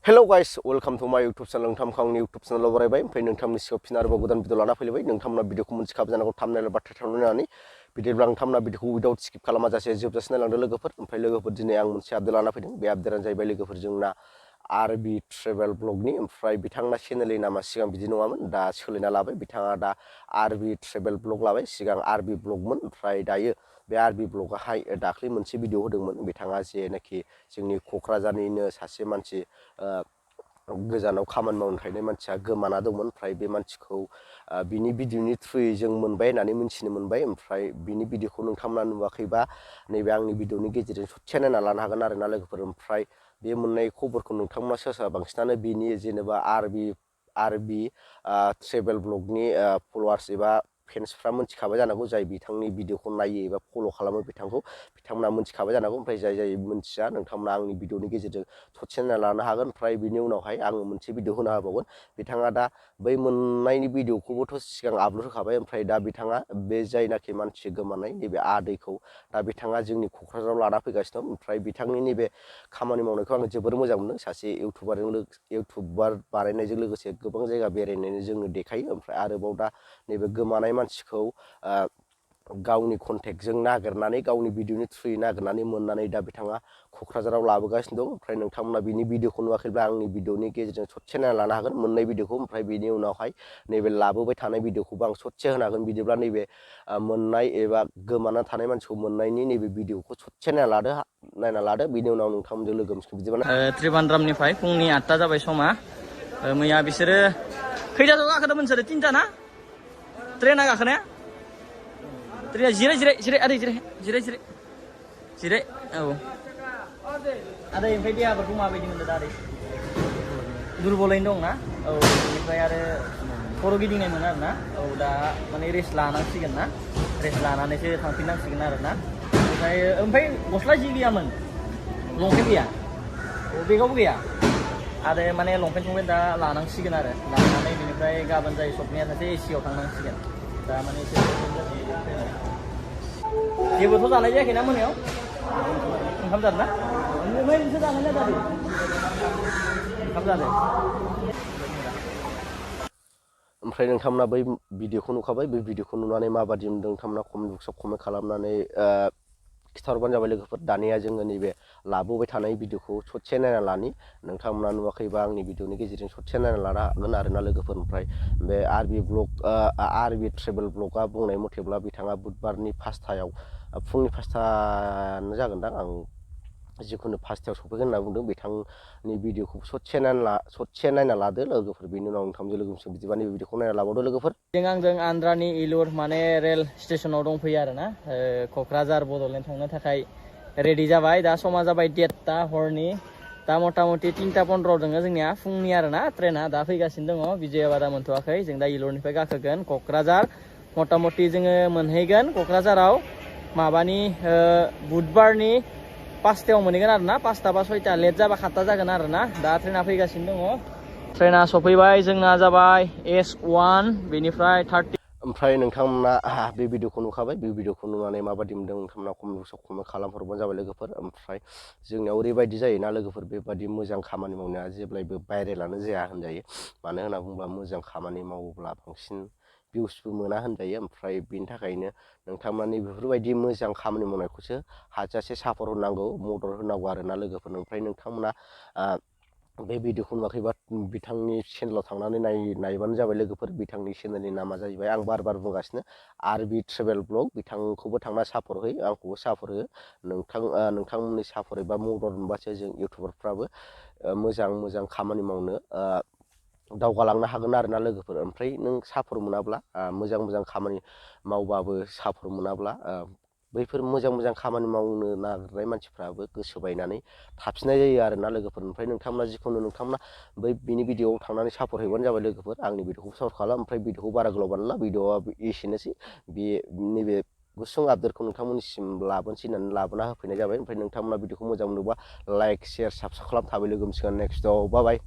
Hello guys, welcome to my YouTube channel. नोंथांखौ आंनि YouTube channel आव बरायबाय। ओमफ्राय नोंथांनि सिगाङाव फिन आरोबाव गोदान भिडिअ लाना फैलायबाय। नोंथांमोना भिडिअखौ मोनथिखाबाय जानांगौ थाम्बनेल एबा टाइटेल नायनानै। बिदिब्ला नोंथांमोना भिडिअखौ विदाउट स्किप खालामाजासे जोबजासे नायलांदो लोगोफोर। ओमफ्राय लोगोफोर दिनै आं मोनसे आपडेट लाना फैदों। बे आपडेटआनो जाहैबाय लोगोफोर जोंना आरबि ट्रेभेल ब्लगनि। ओमफ्राय बिथांना चेनेलनि नामा सिगां बिदि नङामोन, दा सोलायना लाबाय। बिथाङा दा आरबि ट्रेभेल ब्लग लाबाय, सिगां आरबि ब्लगमोन। ओमफ्राय दायो बे आरबि ब्लगाहाय दाख्लै मोनसे भिडिअ होदोंमोन। बिथाङा जेनाखि जोंनि क'क्राझारनिनो सासे मानसि गोजानाव खामानि मावनो थाहैनाय मानसिया गोमाना दंमोन। ओमफ्राय बे मानसिखौ बिनि भिडिअनि थ्रुयै जों मोनबाय होननानै मिथिनो मोनबाय। ओमफ्राय बिनि भिडिअखौ नोंथांमोना नुवाखैबा नैबे आंनि भिडिअनि गेजेरजों ससे नायना लानो हागोन आरोना लोगोफोर। ओमफ्राय बे मोननाय खबरखौ नोंथांमोना सोरबा बांसिनानो बिनि जेनेबा आरबि ट्रेभेल ब्लगनि फल'वार्स एबा फेन्सफ्रा मोनथिखाबाय जानांगौ। जाय बिथांनि भिडिअखौ नायो एबा फल' खालामो बिथांमोना मोनथिखाबाय जानांगौ। ओमफ्राय जाय मोनथिया नोंथांमोना आंनि भिडिअनि गेजेरजों ससे नायना लानो हागोन। ओमफ्राय बिनि उनावहाय आङो मोनसे भिडिअ होना होबावगोन। बिथाङा दा बै मोननायनि भिडिअखौबोथ' सिगां आपल'ड होखाबाय। ओमफ्राय दा बिथाङा बे जायनाखि मानसि गोमानाय नैबे आदैखौ दा बिथाङा जोंनि क'क्राझाराव लाना फैगासिनो दं। ओमफ्राय बिथांनि नैबे खामानि मावनायखौ आङो जोबोर मोजां मोनो। सासे इउटुबार बानायनायजों लोगोसे गोबां जायगा बेरायनानै जोंनो देखायो। ओमफ्राय आरोबाव दा नैबे गोमानाय मानसिखौ गावनि कन्टेक्टजों नागिरनानै गावनि भिडिअनि थ्रुयै नागिरनानै मोननानै दा बिथाङा क'क्राझाराव लाबोगासिनो दं। ओमफ्राय नोंथांमोना बिनि भिडिअखौ नुवाखैब्ला आंनि भिडिअनि गेजेरजों ससे नायना लानो हागोन मोननाय भिडिअखौ। ओमफ्राय बिनि उनावहाय नैबे लाबोबाय थानाय भिडिअखौबो आं ससे होनो हागोन। बिदिब्ला नैबे मोननाय एबा गोमाना थानाय मानसिखौ मोननायनि नैबे भिडिअखौ ससे नायना लादो बिनि उनाव नोंथांमोनजों लोगो मोनसिगोन। बिदिब्ला त्रिबान्द्रामनिफ्राय फुंनि 8टा जाबाय समा। मैया बिसोरो खैटासोआव गाखोदोंमोन नोंसोरो? 3टा ना? ट्रेना गाखोनाया? ट्रेना जिराय आदै जिराय औ आदै। ओमफ्राय देहाफोरखौ माबायदि मोनदों दा आदै? दुरबलैनो दं ना? औ बेनिफ्राय आरो खर' गिदिंनाय मोनो आरो ना? औ दा माने रेस्ट लानांसिगोन ना? रेस्ट लानानैसो थांफिननांसिगोन आरो ना? ओमफ्राय गस्ला जि गैयामोन, लंपेन्ट गैया? बेगावबो गैया आरो माने लंपेन्ट दा लानांसिगोन आरो लानानै बेनिफ्राय गाबोन जायो सपनिया सासे एसियाव थांनांसिगोन। दा माने एसे जेबोथ' जानाय जायाखैना मोनायाव? ओंखाम जादों ना? नोंसो जानाय जादों? ओंखाम जादों। ओमफ्राय नोंथांमोना बै भिडिअखौ नुखाबाय। बे भिडिअखौ नुनानै माबादि मोनदों नोंथांमोना कमेन्ट बक्सआव कमेन्ट खालामनानै खिन्थाहरबानो जाबाय लोगोफोर। दानिया जोङो नैबे लाबोबाय थानाय भिडिअखौ ससे नायना लानि। नोंथांमोना नुवाखैबा आंनि भिडिअनि गेजेरजों ससे नायना लानो हागोन आरोना लोगोफोर। ओमफ्राय बे आरबि ट्रेभेल ब्लगआ बुंनाय मथेब्ला बिथाङा बुधबारनि 5टायाव फुंनि 5टानो जागोनदां, आं जिखुनु 5टायाव सफैगोन होनना बुंदों। बिथांनि भिडिअखौ ससे नायना लादो लोगोफोर। बेनि उनाव नोंथांजों लोगोसे बिदिबा नैबे भिडिअखौ नायना लाबावदो लोगोफोर। आंजों आन्ध्रानि इलुर माने रेल स्टेसनाव दंफैयो आरो ना। क'क्राझार बड'लेण्ड थांनो थाखाय रेडि जाबाय। दा समा जाबाय 1:30 हरनि। दा मथा मथि 3:15 दङ जोंनिया फुंनि आरो ना ट्रेना दा फैगासिनो दङ। बिजयआ दा मोनथ'वाखै। जों दा इलुरनिफ्राय गाखोगोन क'क्राझार। मथा मथि जोङो मोनहैगोन क'क्राझाराव माबानि बुधबारनि 5टायाव मोनहैगोन आरो ना। 5टा बा 6टा, लेट जाबा 7टा जागोन आरो ना। दा ट्रेना फैगासिनो दङ। ट्रेना सफैबाय। जोंना जाबाय S1 बेनिफ्राय 30। ओमफ्राय नोंथांमोना बे भिडिअखौ नुखाबाय। बे भिडिअखौ नुनानै माबादि मोनदों नोंथांमोना कमेन्ट बक्सआव कमेन्ट खालामहरबानो जाबाय लोगोफोर। ओमफ्राय जोंनियाव ओरैबायदि जायोना लोगोफोर, बेबादि मोजां खामानि मावनाया जेब्लायबो भाइरेलानो जाया होनजायो। मानो होनना बुङोब्ला मोजां खामानि मावोब्ला बांसिन भिउसबो मोना होनजायो। ओमफ्राय बेनि थाखायनो नोंथांमोननि बेफोरबायदि मोजां खामानि मावनायखौसो हाजासे सापर्ट होनांगौ, मदद होनांगौ आरोना लोगोफोर। ओमफ्राय नोंथांमोना बे भिडिअखौ नुवाखैबा बिथांनि चेनेलाव थांनानै नायबानो जाबाय लोगोफोर। बिथांनि चेनेलनि नामा जाहैबाय, आं बार बुंगासिनो, आरबि ट्रेभेल ब्लग। बिथांखौबो थांना सापर्ट होयो, आंखौबो सापर्ट हो। नोंथांमोननि सापर्ट एबा मदद मोनबासो जों इउटुबारफ्राबो मोजां खामानि मावनो दावगालांनो हागोन आरोना लोगोफोर। ओमफ्राय नों सापर्ट मोनाब्ला मोजां खामानि मावबाबो सापर्ट मोनाब्ला बैफोर मोजां खामानि मावनो नागिरनाय मानसिफ्राबो गोसो बायनानै थाफिननाय जायो आरोना लोगोफोर। ओमफ्राय नोंथांमोना जिखुनु नोंथांमोना बिनि भिडिअआव थांनानै सापर्ट हैबानो जाबाय लोगोफोर। आंनि भिडिअखौ सापर्ट खालाम। ओमफ्राय भिडिअखौ बारा गोलाव बानायला, भिडिअआ एसेनोसै। नैबे गुसुं आपडेटखौ नोंथांमोननिसिम लाबोनोसै होननानै लाबोना होफैनाय जाबाय। ओमफ्राय नोंथांमोना भिडिअखौ मोजां मोनोबा लाइक, शेयार, साबस्क्राइब खालाम। थाबै लोगो मोनसिगोन नेक्स्टआव। बाय बाय।